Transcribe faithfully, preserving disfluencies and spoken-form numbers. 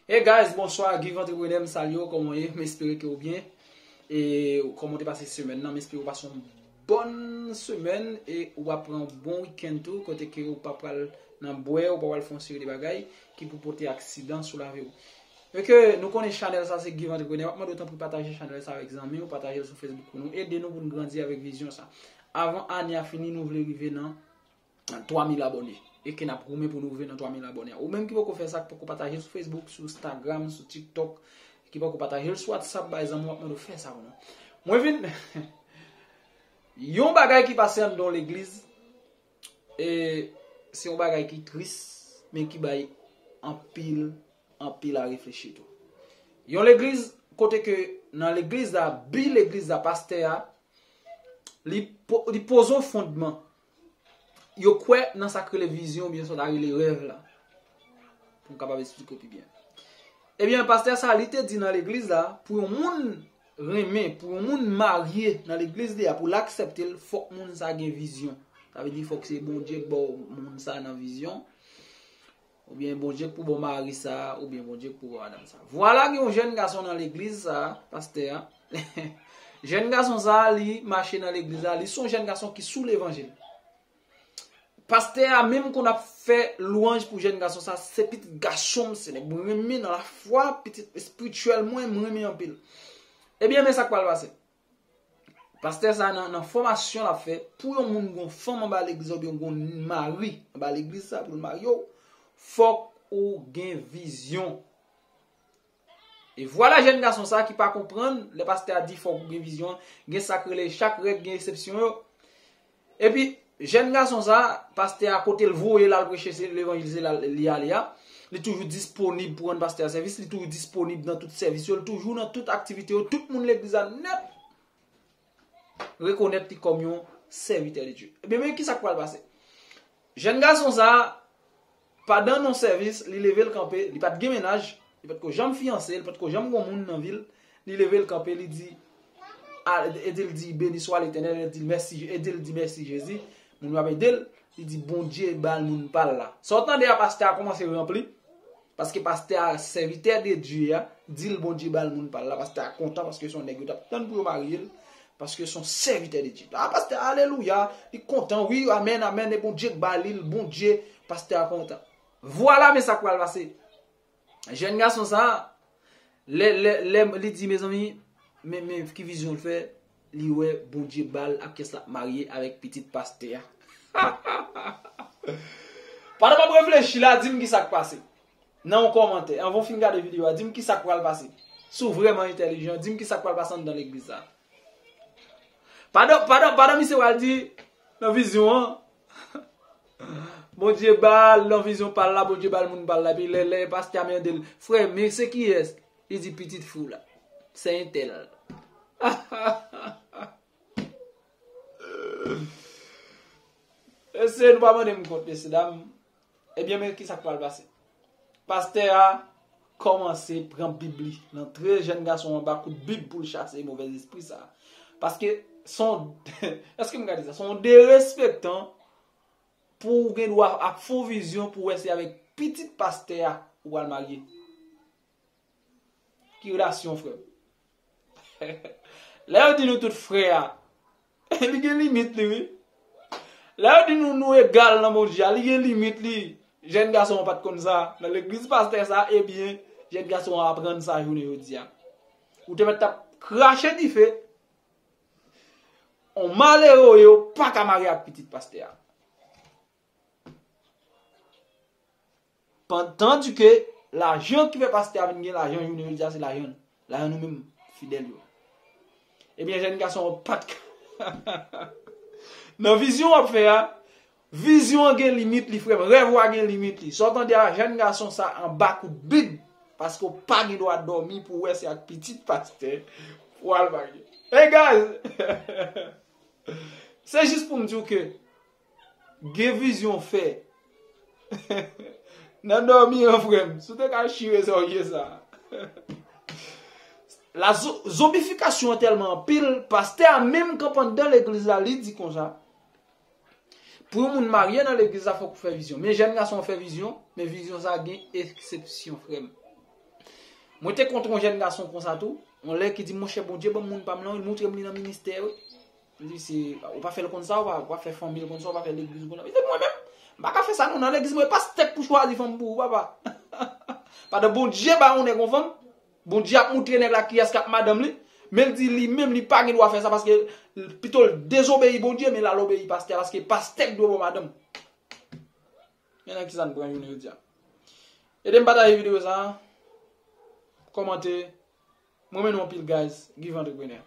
Hey guys, bonswa, Guy Entrepreneur, m salye w, kòman w ye? M espere ke w byen. E kòman w te pase semèn nan? M espere w pase yon bòn semèn e w ap pran yon bon wikenn tou, kote ke w pa pral nan bwè, w pa pral fè yon seri de bagay ki pou pote aksidan sou lavi w. E ke nou konnen chanèl sa se Guy Entrepreneur, m ap mande w tanpri pataje chanèl sa avèk zanmi w, pataje l sou Facebook pou nou ede nou pou nou grandi avèk vizyon sa. Avan ane a fini, nou vle rive nan twa mil abòne. E ke n ap goumen pou nou rive nan twa mil abòne. Ou menm ki poko fè sa, ki poko pataje sou Facebook, sou Instagram, sou TikTok, ki poko pataje l sou WhatsApp, bay zanmi w, ap mande w fè sa pou nou. Mwen vin yon bagay ki pase anndan legliz, e se yon bagay ki tris, men ki bay anpil, anpil a reflechi tou. Yon legliz, kote ke nan legliz la, bi legliz la, pastè a, li, po- li poze yon fondman. Yo kwè nan sa k rele vizyon, oubyen sa ta rele rèv la. Pou m kapab esplike w pi byen. Ebyen, pastè sa, li te di nan legliz la, pou yon moun renmen, pou yon moun marye nan legliz li a, pou l aksepte l, fòk moun sa gen vizyon. Sa vle di, fòk se Bondye k ba w moun sa nan vizyon. Oubyen Bondye k pou ba w mari sa, oubyen Bondye k pou ba w madanm sa. Vwala, gen yon jèn gason nan legliz sa, pastè a. Jèn gason sa, li mache nan legliz la, li se yon jèn gason ki sou levanjil. Pastè a menm konn ap fè lwanj pou jèn gason sa, se pitit gason m, se nèg mwen renmen nan lafwa, pitit espirityèl mwen, mwen renmen anpil. Ebyen, men sa k pral pase. Pastè sa nan, nan fòmasyon l ap fè, pou yon moun gon fanm anba legliz, oubyen gon mari anba legliz sa, pou l marye w, fòk ou gen vizyon. E vwala jèn gason sa ki pa konprann, lè pastè a di fòk ou gen vizyon, gen sa k rele chak règ gen eksepsyon yo. Epi, jèn gason sa, pastè a kote l voye l al preche, se levanjil se la li ale a. Li toujou disponib pou rann pastè a sèvis, li toujou disponib nan tout sèvis yo, li toujou nan tout aktivite yo, tout moun legliz la nèt rekonèt li kòm yon sèvitè de Dye. Ebyen, men ki sa k pral pase. Jèn gason sa, pandan nan sèvis, li leve l kanpe, li pa t gen mennaj, li pa t ko janm fiyanse, li pa t ko janm gon moun nan vi l, li leve l kanpe, li di, a, ede l di, beni swa Letènèl, ede l di, mèsi, ede l di, mèsi, Jezi. Moun yo ap ede l, li di, Bondye ba l moun pa l la. Sa w tande a, pastè a kòmanse ranpli, paske pastè a, sèvitè de Dye a, di l Bondye ba l moun pa l la, pastè a kontan, paske se yon nèg yo t ap tann pou yo marye l, paske se yon sèvitè de Dye. A, pastè, alelouya, li kontan, wi, amèn, amèn, e Bondye k ba li l, Bondye, pastè a kontan. Vwala, men sa k pral pase. Jèn gason sa, lè, lè, lè li di, mezanmi, men, men ki vizyon l fè, li wè Bondye ba l ak pyès l ap marye avèk pitit pastè a. Pandan m ap reflechi la, di m ki sa k pase. Nan yon kòmantè, anvan w fin gade videyo a, di m ki sa k pral pase. Si w vrèman entèlijan, di m ki sa k pral pase anndan legliz sa. Pandan, pandan, pandan misye pral di, nan vizyon an, Bondye ba l, nan vizyon pa l la, Bondye ba l moun pa l la. Epi lè, lè pastè a mande l, frè, men se kiyès? Li di, pitit fi w la. Se entèl. Mesye, nou pa mande m kont, mesye dam. Ebyen, men ki sa k pral pase. Pastè a kòmanse pran Bib li, l antre jèn gason an anba kout Bib pou l chase movèzespri sa. Paske se yon, èske m ka di sa? Se yon derespektan pou w gen dwa ap fè yon vizyon pou w wè se avèk pitit pastè a ou pral marye. Ki relasyon, frè m? Lè yo di nou tout frè a, li gen limit li, wi. Lè yo di nou nou egal nan Bondye a, li gen limit li. Jèn gason an pa t konn sa. Nan legliz pastè sa, ebyen, jèn gason an aprann sa jounen jodi a. Ou te mèt t ap krache dife. On malere w ye, w pa ka marye ak pitit pastè a. Pandan ke lajan ki fè pastè a vin gen lajan jounen jodi a, se lajan l. Lajan nou menm, fidèl yo. Ebyen, jèn gason an pa t ka. Nan vizyon w ap fè a, vizyon an gen limit li, frè m. Rèv ou a gen limit li. Sa w tande a, jèn gason sa anba kout Bib, paske w pa gen dwa dòmi pou w wè se ak pitit pastè pou w al marye. Hey guys! Se jis pou m di w ke gen vizyon fè. Nan dòmi an, frè m, si w te ka chire sa w ye sa. La zo- zonbifikasyon an tèlman anpil, pastè a menm kanpe anndan legliz la, li di konsa, pou yon moun marye nan legliz la, fòk ou fè vizyon. Men jèn gason an fè vizyon, men vizyon sa gen eksepsyon, frè m. Mwen te kontre yon jèn gason konsa tou, yon lè ki di, monchè, Bondye ban m moun pa m lan, wi, l montre m li nan ministè, wi. Li di, se, ou pa fè l konn sa, ou pa, ou pa fè fanmi l konn sa, ou pa fè legliz konn sa. Li di, mwen menm, m pa ka fè sa non, nan legliz mwen, pastè k pou chwazi fanm pou ou, papa. Pandan Bondye ba yon nèg yon fanm, Bondye ap montre nèg la kiyès k ap madanm li, men l di li menm li pa gen dwa fè sa paske pito l dezobeyi Bondye, men l al obeyi pastè a, paske pastè k dwe ba w madanm. Men nan kisa n pran jounen jodi a. Ede m pataje videyo sa a, kòmante, mwen renmen nou anpil guys, Give Entrepreneur.